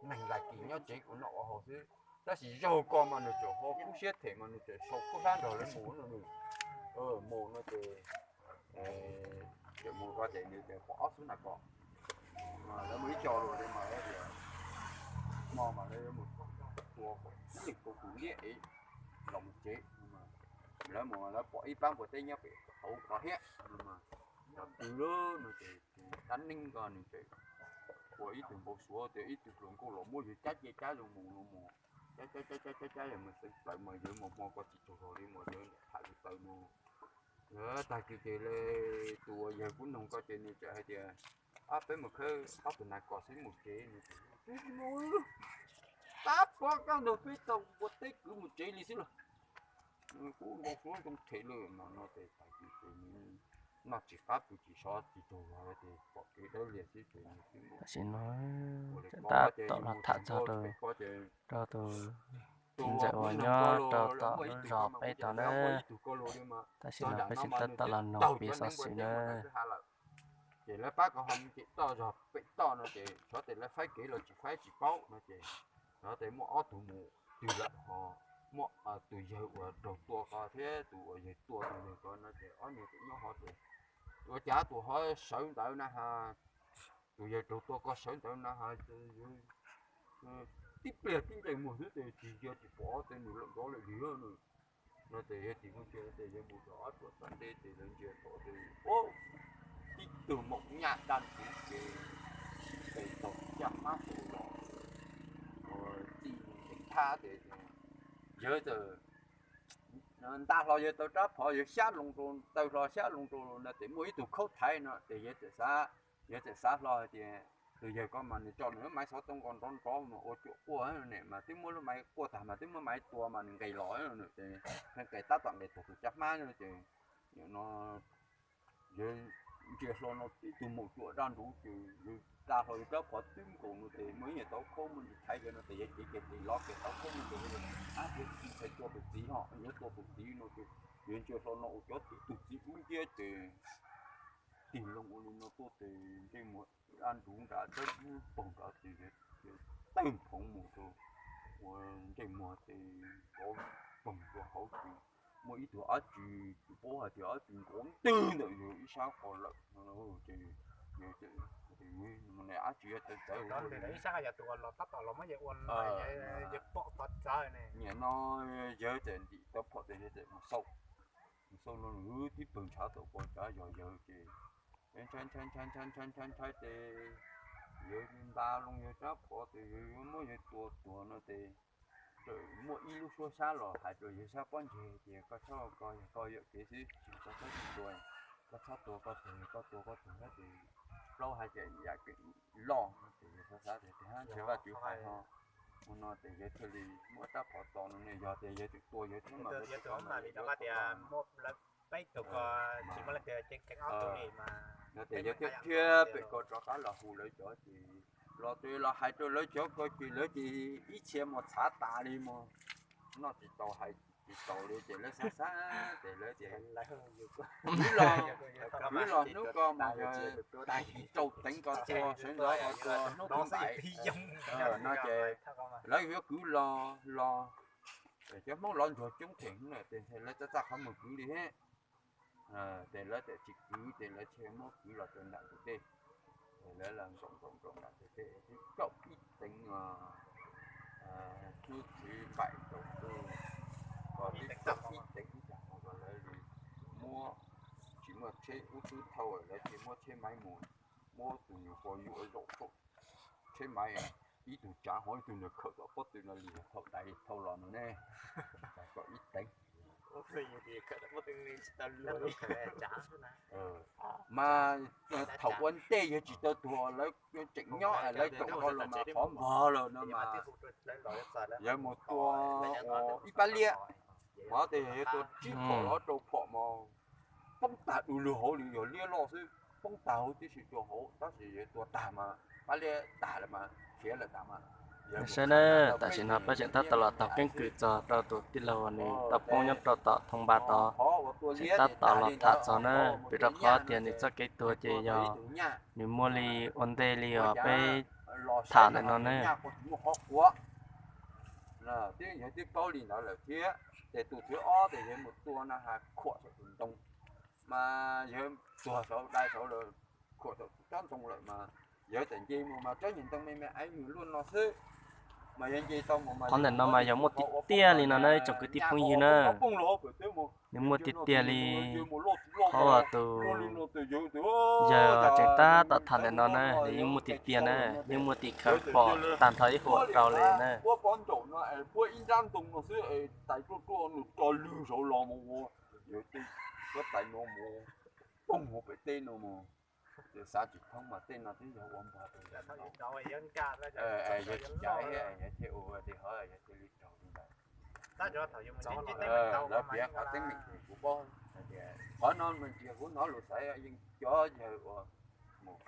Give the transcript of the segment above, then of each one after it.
neeg lam kis nyob tsev ua noj ua haus xwb. Tab sis zaug ko mas nws tseem ho kub siab them mas nws tseem sau kub hlab nrog lawv mus no nws. Mus no ces tseem mus ko ces nws tseem pom ob xub nas kos. Lawv mus ib co lawm mas lawv tias hmo mas lawv mus tua kom ib leeg tau tus liab es los mus tsev. Lawv mus lawv pom ib pab npua teb nyob pem hauv qhov hiab no mas, cov twg lub no ces tus dab neeg ko nws tseem ua ib tug npau suav tias ib tug hluas nkauj los muab yawg cab cia cab zoo mus no mus, cab cab cab cab cab cab yawg mus xeev plaws mas yawg mus hmo ko tsis tsaug zog li mas yawg tham li taw no. Tag kis ces tus uas yawg kuv noog ko ces nws txawm hais tias, ab peb mus khawb ob tug nas kos xwb mus tsev no. Tab pob koj ntug peb tau npua teb kwv mus tsev li xwb los. Kuv npau suav zoo them lawm no no ces tag kis ces nws noj tsis qab pw tsis sov tsis tsaug zog ces pom kev dawb lias xwb ces nws xwb mus. Tam sim no tab tom los tham txog rau tus txiv ntxawm uas nyob rau tom lub zos peb tod na. Tam sim no peb tseem tab tom los noog piav xov xwm na. Ces lawv pab kom ho mus ces toj zog pem toj no ces xyov tes lawv faib kev los tsis faib tsis paub no ces xyov tes muaj ob tug mus twg lawm ho muaj tus yawg uas raug tua ko thiab tus uas yawg tua tus yawg ko no ces ob niag tseem nyob hov ces ua cas tus ho sawv ntawd na ha, tus yawg raug tua ko sawv ntawd na ha, tib pliag tib ntsais muag xwb ces tsis ntsia tsis pom ces nws lawm nrov lawm li no ces yawg tsis muaj ntsia ces yawg mus rau ob tsuas txaj ntse ces lawv ntsia tod ces tib tug maum nyaj daj ntuv ces pes tau caj hmab saum los txij ntees thab ces yawg txawm nta hlo yawg tau rab phom yawg xyab loo rau taw hlo xyab loo rau no ces muaj ib tug khaub thaiv no ces yawg txawm xav, yawg txawm xav hlo hais tias tus yawg ko mas nws tso nws lub maiv xov tooj nkaus nrov nrov mas ua cuam quaj ne mas twb muab lub maiv quaj tag mas twb muab maiv tua mas nws nqes los ces nqes tab tom nqes tau tus caj hmab no ces no yawg ntsia hlo no tib tug maum cuam daj ntuv ces yawg da hlo yawg rab phom twb nkaus no ces muaj ib nyuag tauv khaub muaj ntsis thaiv yawg no ces yawg cev kiag tes lov kiag tauv khaub muaj ntsis, ab yawg tsis txhais tua tus txiv ho yawg tua tus txiv no ces yawg ntsia hlo no ua cov tib tug txiv dub nciab ces tig loo ua li no tuaj ces ntsej muag daj ntuv nrad dawb paug nrad ces tawg phoov mus rau ua ntsej muag ces nrov poog rau hauv ces muaj ib tug dab tsi tsis paub hais tias dab tsi nrov ntwg ntawm yawg ib sab ko lawm no ces yawg tias, dab tsi yuav tawv txawv ib sab yog tus los tab tom los muab yawg ua no, yawg pom txog txawv ne. Nim no yawg txawm ntim tau phom ces yawg txawm mus xauj, mus xauj no nws tib pawg ntshav tau pov tsab yog yawg ces ntshai ntshai ntshai ntshai ntshai ntshai ces yawg nta loo yawg rab phom ces yawg yuav muab yawg tua tuag no ces txawm muaj ib lub suab xyab los hais rau yawg sab pob ntseg tias koj txhob, koj yog koj yuam kev xwb, koj txhob tua, koj txhob tua koj tuag, koj tua koj tuag ces plaub hais tias yam kev loj no ces yawg xav xav tias tiag ntshe Vajtswv hais ho ua no ces yawg thiaj li muab rab phom txo no ne, yog tias yawg tseem tua yawg thiab mas yawg tias muaj peb tug ko tsis muaj leej twg ceev ceev ob tug li mas no ces yawg thiaj dhia pem ko rov qab los hu lawv cov ces los ces los hais rau lawv cov ko ces lawv ces ib txhia mas txhav tas li mas noj tsis tau hais tsis tau li ces lawv xav xav ces lawv tias kwv los, kwv los hnub ko mas yog tag kis rau teev ko tua sawv ntxov ko tua hnub thib npaim no ces lawv yuav kwv los los cov Hmoob lov ntsuag coob theem no ces lawv txaj txaj qhov muag kwv li thiab. Ces lawv txawm tsis kwv ces lawv thiaj muab kwv los rau nram tus dej. Ces lawv los nkaum nkaum nkaum nram tus dej twb kaum ib teev hnub thib npaim rau tuaj, ko twb kaum ib teev ib yam no lawv muab, tsis muaj tsheb ub tub thauj lawv thiaj muab tsheb maiv mus, muab tus nyuag ko yuav zaum saum tsheb maiv, ib tug tsav hov ib tug nws khawm tom pob tw no li thauj dais thauj los no ne, kaum ib teev. Mas thaum ua ntej yawg tsis tau tuag lawv tseem nyob lawv tseem ko los mas qhov npog lawm no mas yawg mus tua ib pab liab, qhov tias yawg tua tsib phom los rau phom mas poob tag du lug hauv li yog liab loj xwb, poob tag huv tib si rau hauv tab sis yawg tua tag mas pab liab tag lawm mas khiav lawm tas mas. Saib na, tam sim no peb tseem tab tom los taug keeb kwm txog rau tus tij laug uas nws tau poob nyob rau tom thoob npa tod, tseem tab tom los tham txog na, vim rau qhov tias nws txoj kev tuag ces yog nws muaj li ua ntej li os peb tham ntawm no ne. Nyaj kuj tsis muaj qhov qhuav. Twb yog twb paub li ntawd lawm thiab, ces tus thib ob ces yog mus tua na has khuam saum tus ntoo, mas yog tuag saum dai saud lawm, khuam saum tus tsob ntoo lawm mas yog txawm nce mus mas tsob nyuag ntoo me me aiv nws luaj no xwb, mas yog nce tau mus mas qhov ntawm no mas yog muaj tiag tiag li no na tsoom kwv tij phooj ywg na. Nws muaj tiag tiag li. Qhov uas tus yawg tseem tab tom tham ntawm no na nws yeej muaj tiag tiag na, yeej muaj tim khawv pom tag nrho ib huam rau li na. Puab pob ntsaum no es puab ib nrab ntoo no xwb es tais ruaj ruaj nws tso lwg saud los mus ua, yog tej, puab tais no mus poog hauv pem teb no mus, ces xav tsis thoob mas tej no twb yog ua npog tus ntawd no. Yog tsis cav thiab yog thiaj ua li hov yog thiaj li raug li ntawd. Lawv piav qhov teeb meem kuv paub hais tias qhov no mas ntsiag kuv hnov lus xaiv yeej cov yawg uas mus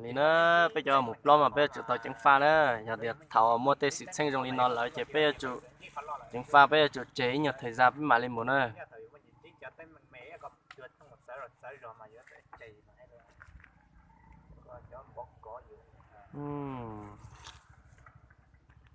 li na, peb cov mus plob mas peb yuav tsum tau ceev faj na. Yog tias thaum muaj tej xwm txheej zoo li no lawm ces peb yuav tsum ceev faj, peb yuav tsum tseg ib nyuag thawj zaj peb mam li mus na.